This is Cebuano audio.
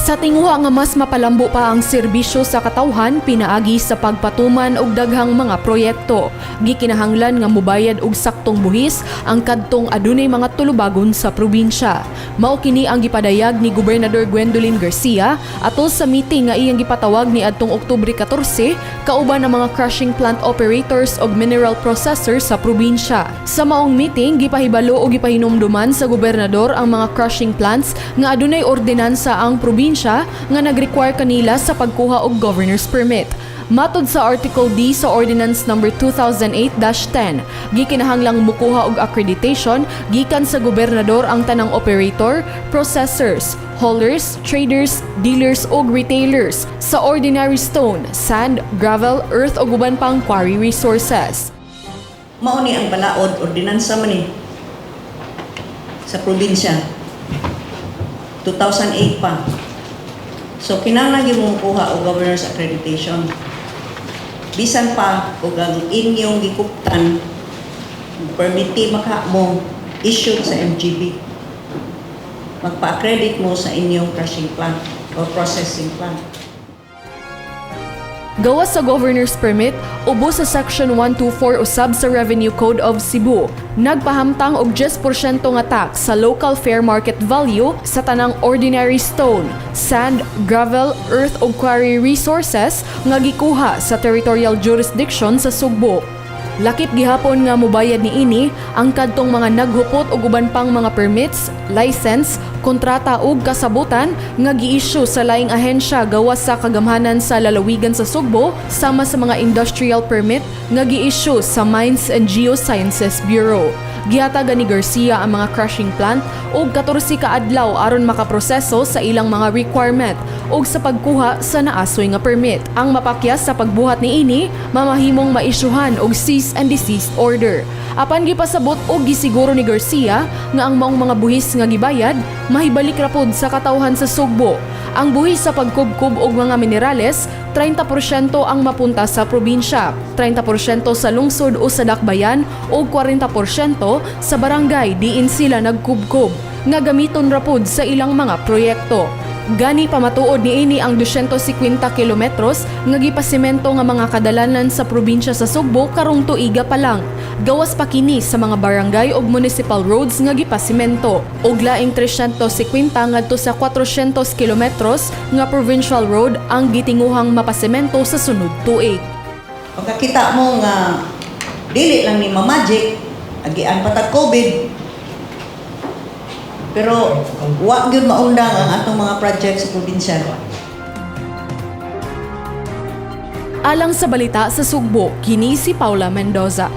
Sa tinguha nga mas mapalambo pa ang serbisyo sa katawhan pinaagi sa pagpatuman og daghang mga proyekto, gikinahanglan nga mubayad og saktong buhis ang kadtong adunay mga tulubagon sa probinsya. Mao kini ang gipadayag ni Gobernador Gwendolyn Garcia atol sa meeting nga iyang gipatawag ni adtong Oktubre 14 kauban ang mga crushing plant operators og mineral processors sa probinsya. Sa maong meeting, gipahibalo o gipahinumduman sa gobernador ang mga crushing plants nga adunay ordinansa ang probinsya nga nag-require kanila sa pagkuha og governor's permit. Matod sa Article D sa Ordinance Number 2008-10, gikinahanglang mukuha og accreditation gikan sa gobernador ang tanang operator, processors, haulers, traders, dealers ug retailers sa ordinary stone, sand, gravel, earth ug uban pang quarry resources. Mao ni ang balaod, ordinansa man ni sa probinsya. 2008 pa. So kinahanglan gyud mo kuha og governor's accreditation. Bisan pa og ang inyong gikuptan permittee maka mo issued sa MGB. Magpa-accredit mo sa inyong crushing plant or processing plant. Gawas sa governor's permit, ubos sa Section 124 usab sa Revenue Code of Cebu. Nagpahamtang og 10% nga tax sa local fair market value sa tanang ordinary stone, sand, gravel, earth ug quarry resources nga gikuha sa territorial jurisdiction sa Sugbo. Lakip gihapon nga mobayad niini ang kadtong mga naghupot og uban pang mga permits, license, kontrata ug kasabutan nga gi-issue sa laing ahensya gawas sa kagamhanan sa lalawigan sa Sugbo, sama sa mga industrial permit nga gi-issue sa Mines and Geosciences Bureau. Gihatagan ni Garcia ang mga crushing plant og 14 ka adlaw aron makaproseso sa ilang mga requirement ug sa pagkuha sa naasoy nga permit. Ang mapakyas sa pagbuhat niini mamahimong maisyuhan og cease and desist order. Apan gipasabot og gisiguro ni Garcia nga ang maong mga buhis nga gibayad mahibalik ra pod sa katawhan sa Sugbo. Ang buhis sa pagkubkob og mga minerales, 30% ang mapunta sa probinsya, 30% sa lungsod o sa dakbayan ug 40% sa barangay diin sila nagkubkob nga gamiton ra pod sa ilang mga proyekto. Gani pamatuod niini ang 250 kilometros nga gipasemento nga mga kadalanan sa probinsya sa Sugbo karong tuiga pa lang. Gawas pa kini sa mga barangay ug municipal roads nga gipasemento ug laing 350 ngadto sa 400 kilometros nga provincial road ang gitinguhang mapasemento sa sunod tuig. Pagkakita mo nga dili lang ni ma-magic, agian pa tag COVID. Pero wa gyud maundang ang atong mga project sa probinsya. Alang sa Balita sa Sugbo, kini si Paula Mendoza.